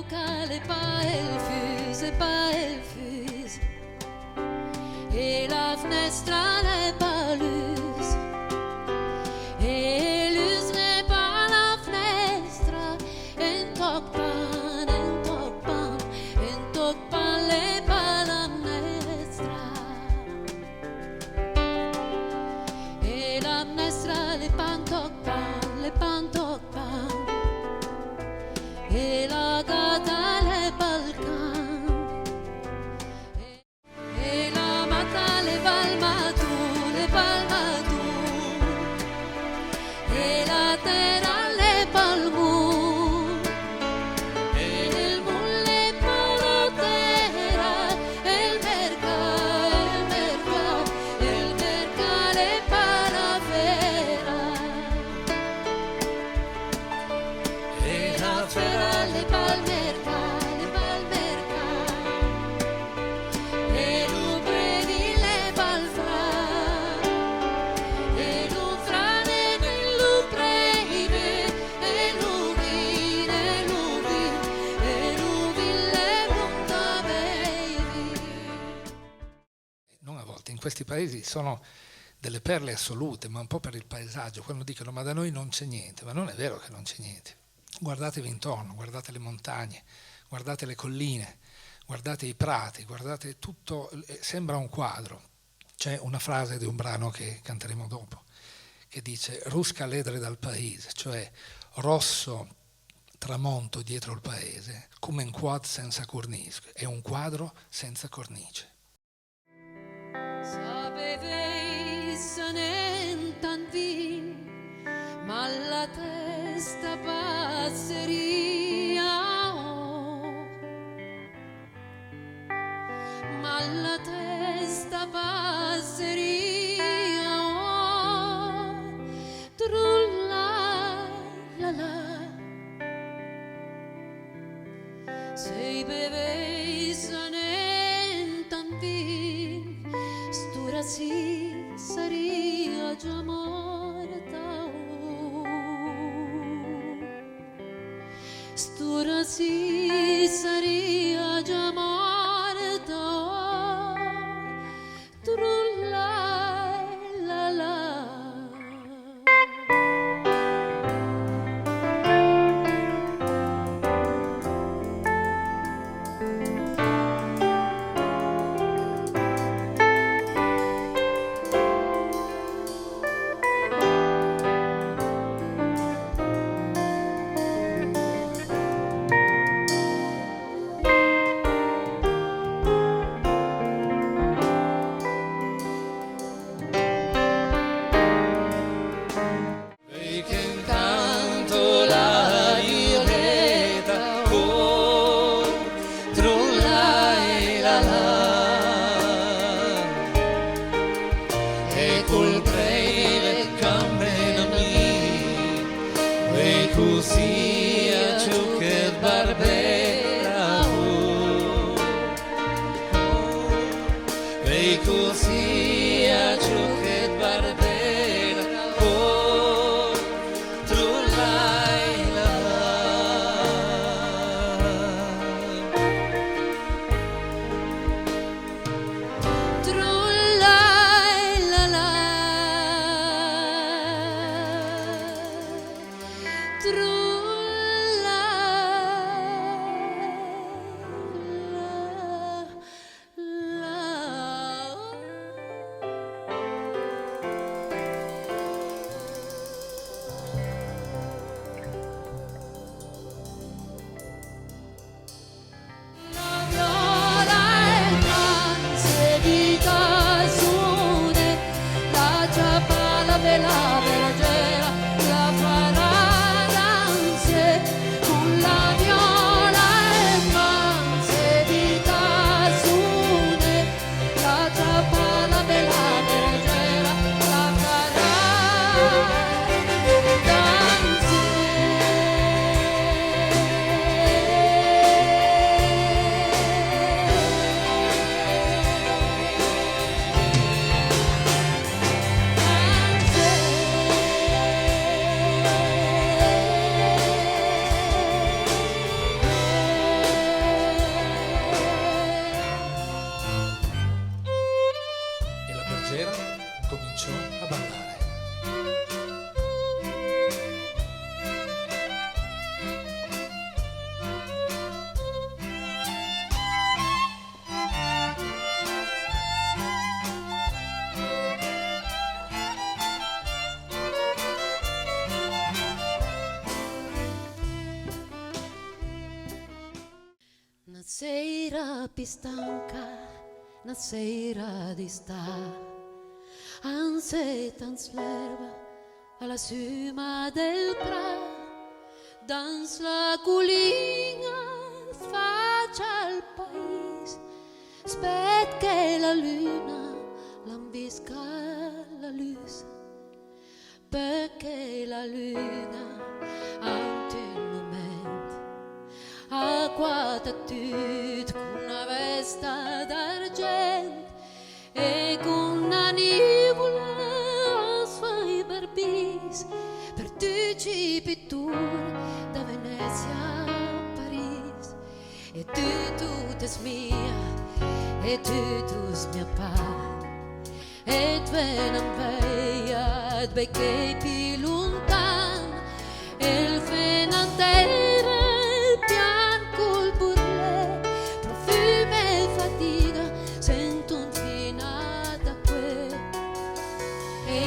bocca le pa el fus, e pa el fus E la fnestra le pa lus E lus le pa la fnestra En toc pan, en toc pan En toc pan le pa la mnestra E la mnestra le pan toc pan, le pan toc pan E la gatta le pal can E la matta le pal matù, le pal matù E la terra le pal mur E el mur le pa la terra El mercà, el mercà, el mercà le pa la fera E la fera le pal mercà, le pal mercà E lu predi le pal fra E lu frane lu preve E lu vin, e lu vin E lu vin le punta bevi Non a volte, in questi paesi sono delle perle assolute, ma un po' per il paesaggio, quando dicono ma da noi non c'è niente, ma non è vero che non c'è niente. Guardatevi intorno, guardate le montagne, guardate le colline, guardate i prati, guardate tutto, sembra un quadro. C'è una frase di un brano che canteremo dopo, che dice Rusca ledre dal paese, cioè rosso tramonto dietro il paese, come un quad senza cornice, è un quadro senza cornice. Sa beveis nentan vin, ma la testa passeria. Oh. Ma la testa passeria. Oh. Trulla la la. Se beveis nentan vin, stura si saria già morta. Oh. Stura si saria già morta. Oh. Trulla la la. Perché intanto la violeta oh, trulla e la la e col breve cammino mi e così a ciò che barbera oh, e così a ciò che barbera oh, trulla e la la. Trulla la la. Trulla. Sera più stanca, 'na sera d'istà, ansetans l'erba a la cima del pra, dans la colina facia al país, spet che la luna lambisca la luz. Perché la luna ant un moment ha quata tut cun 'na vesta d'argent e cun 'na nivula as fai barbis per tuts i pitturs da Venezia a Paris. E tu tut es mia e tu tus mia part Et ven am veia et bei quei pi luntan El ven an terra el pian cul burlè Profum e fatiga sentun fin adaquei E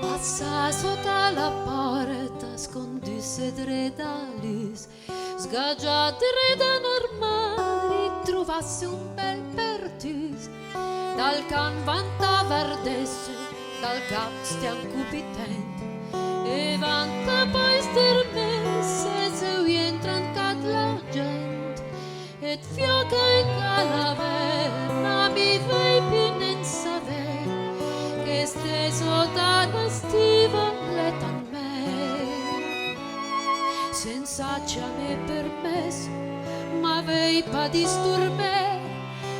Passa sota la porta scondusse dreta l'us Sgagia dreta un armari trovasse un bel pertus Dal can vantava ardesse dal gat stian cupitent E vanta poi stermesse se entran cat la gent Et fioca in calaverna mi vei più nen saver che ste sota la stiva letan me Senza ci a me permesso ma vei pa disturber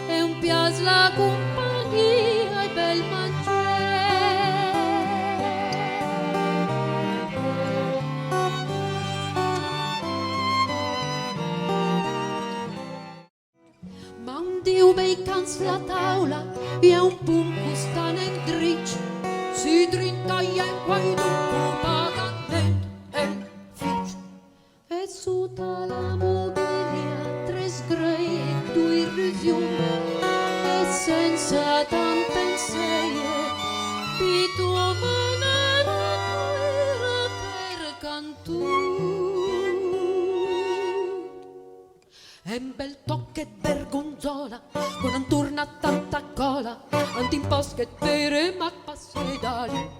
e un pias la compagnia e bel mangier. Ma un diu bei cans la taula i è un pum custan endritg si drinta i è quai dunque pagament el fitg. E sota la mobilia tres grei e dui rusiun e senza tant penseie pi tua manera era per cantun. En bel tocchet bergonzola con anturna tanta cola ant in poschet bere ma passe da lì.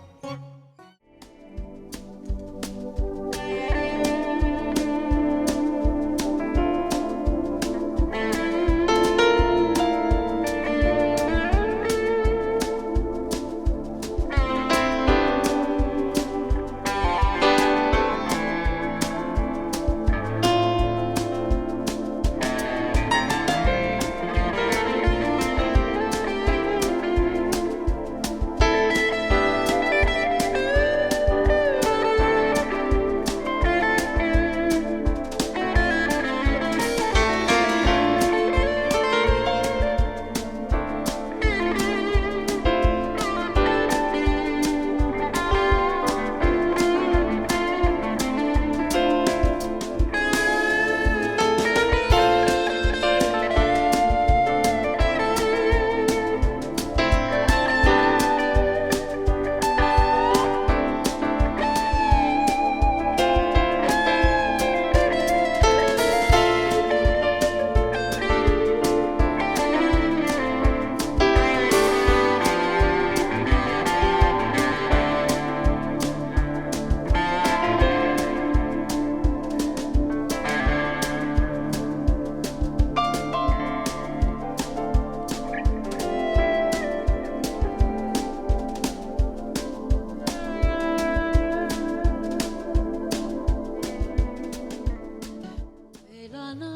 Fe la nana,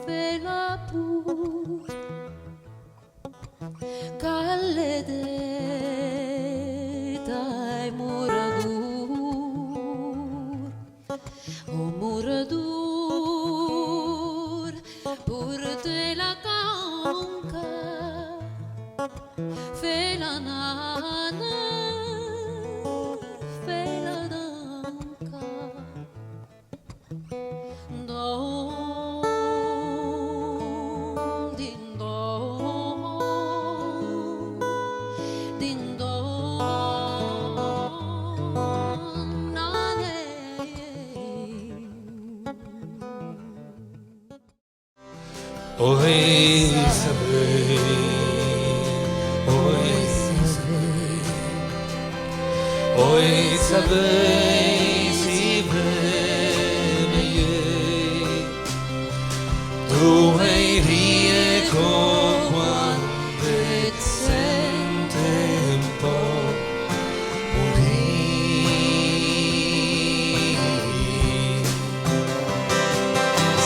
fe la pur, calle deta e muradur, o muradur, pur te la conca. Fais la nana, fais la danca. Don, din don, din don, na Oi sabei, oi sabei, oi sabei si vemeye, tu ei rieco quando et sente un po' morì.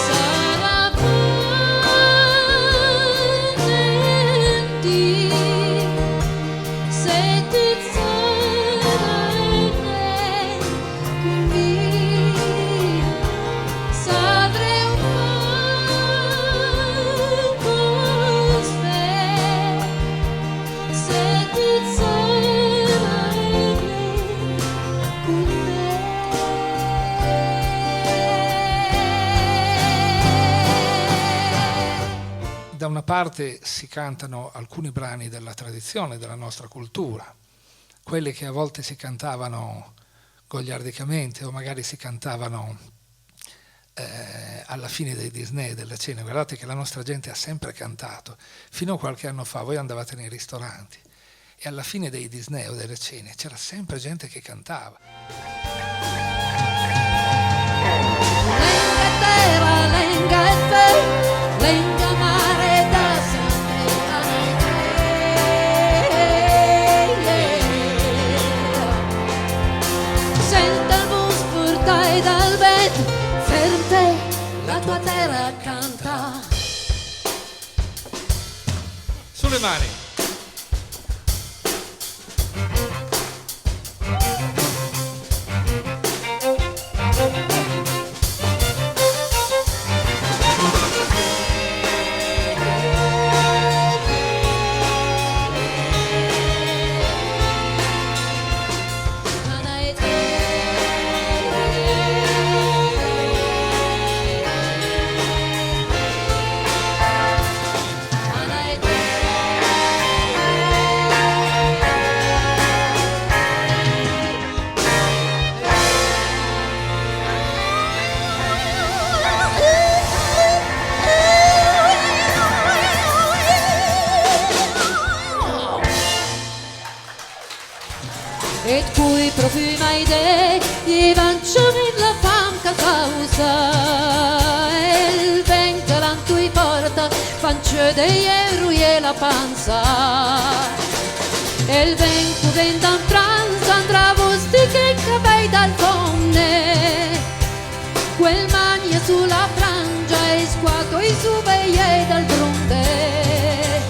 Sarà valenti se ti sarei con mia, saprei un po' se ti sarei con me. Da una parte si cantano alcuni brani della tradizione, della nostra cultura, quelli che a volte si cantavano goliardicamente o magari si cantavano alla fine dei Disney, della cena. Guardate che la nostra gente ha sempre cantato. Fino a qualche anno fa voi andavate nei ristoranti e alla fine dei Disney o delle cene c'era sempre gente che cantava. Lenga terra, lenga e fe, lenga mare da sempre a noi tre. Senta il bus portai dal vento, ferm te, la tua terra canta. Sulle mani! Et cui profuma idee gli vancione la fam causa el vent che l'antui porta fance dei erui la panza el vent vent en Franza andrà vosti che cabei dal fonne quel magna sulla frangia e squato i su veie dal bronde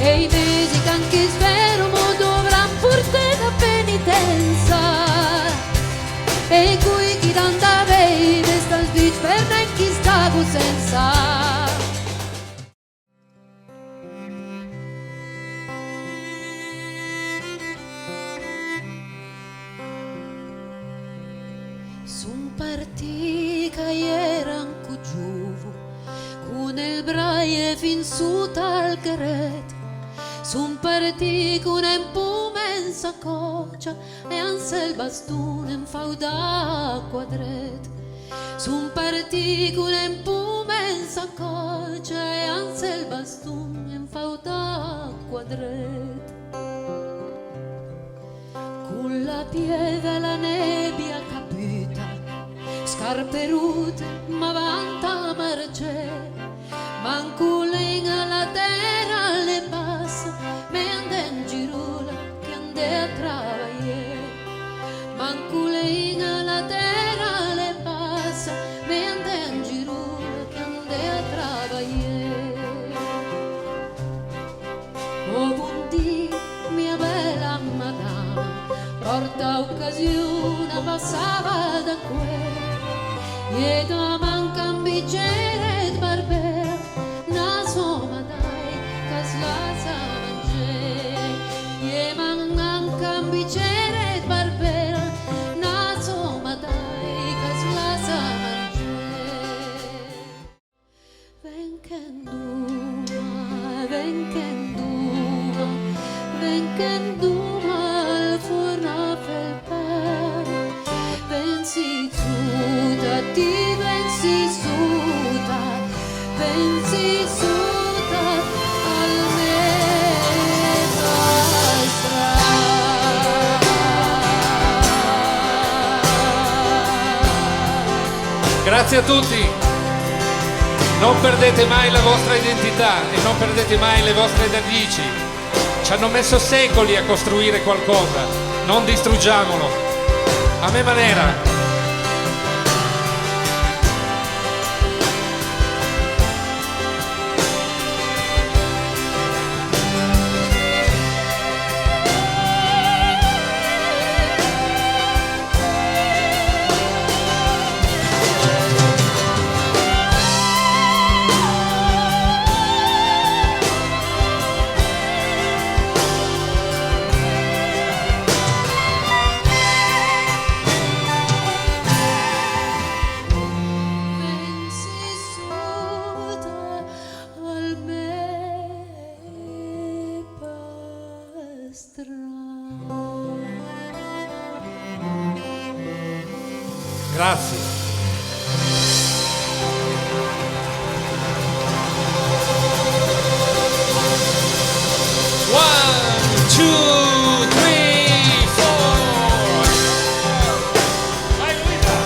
e i mesi che anche svero mo dovran portare la penitenza e cui chi danda veive sta svich per neanche stago senza. Sun partì che eran cugiuvo con il braie fin su tal cheret. Sun partì con un pumensa coccia e anse il bastone in fauda quadret. Sun partì con un pumensa coccia e anse il bastone in fauda quadret. Con la pieve la nebbia caputa, scarpe rute ma vanta marce, manculin alla terra le passa, me ande in girula che ande a travagliare. Manculin alla terra le passa, me ande in girula che ande a travagliare. Oh buondì, mia bella madama, porta occasione passava da qui e da manca un bicchiere di barbera, na soma dai, che la sa mangiare. cera e barbera, insomma dai ca l'as a mangiare. Grazie a tutti! Non perdete mai la vostra identità e non perdete mai le vostre radici. Ci hanno messo secoli a costruire qualcosa, non distruggiamolo. A me manera. Grazie. One, two, three, four. Vai Luisa!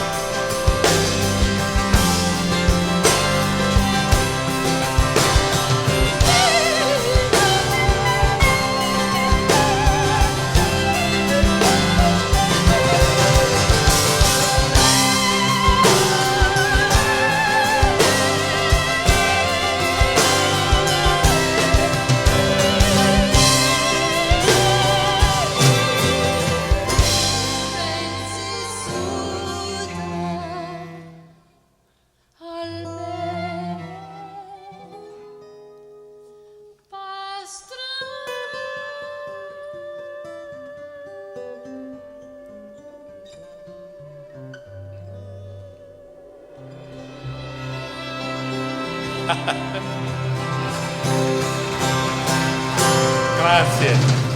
Grazie.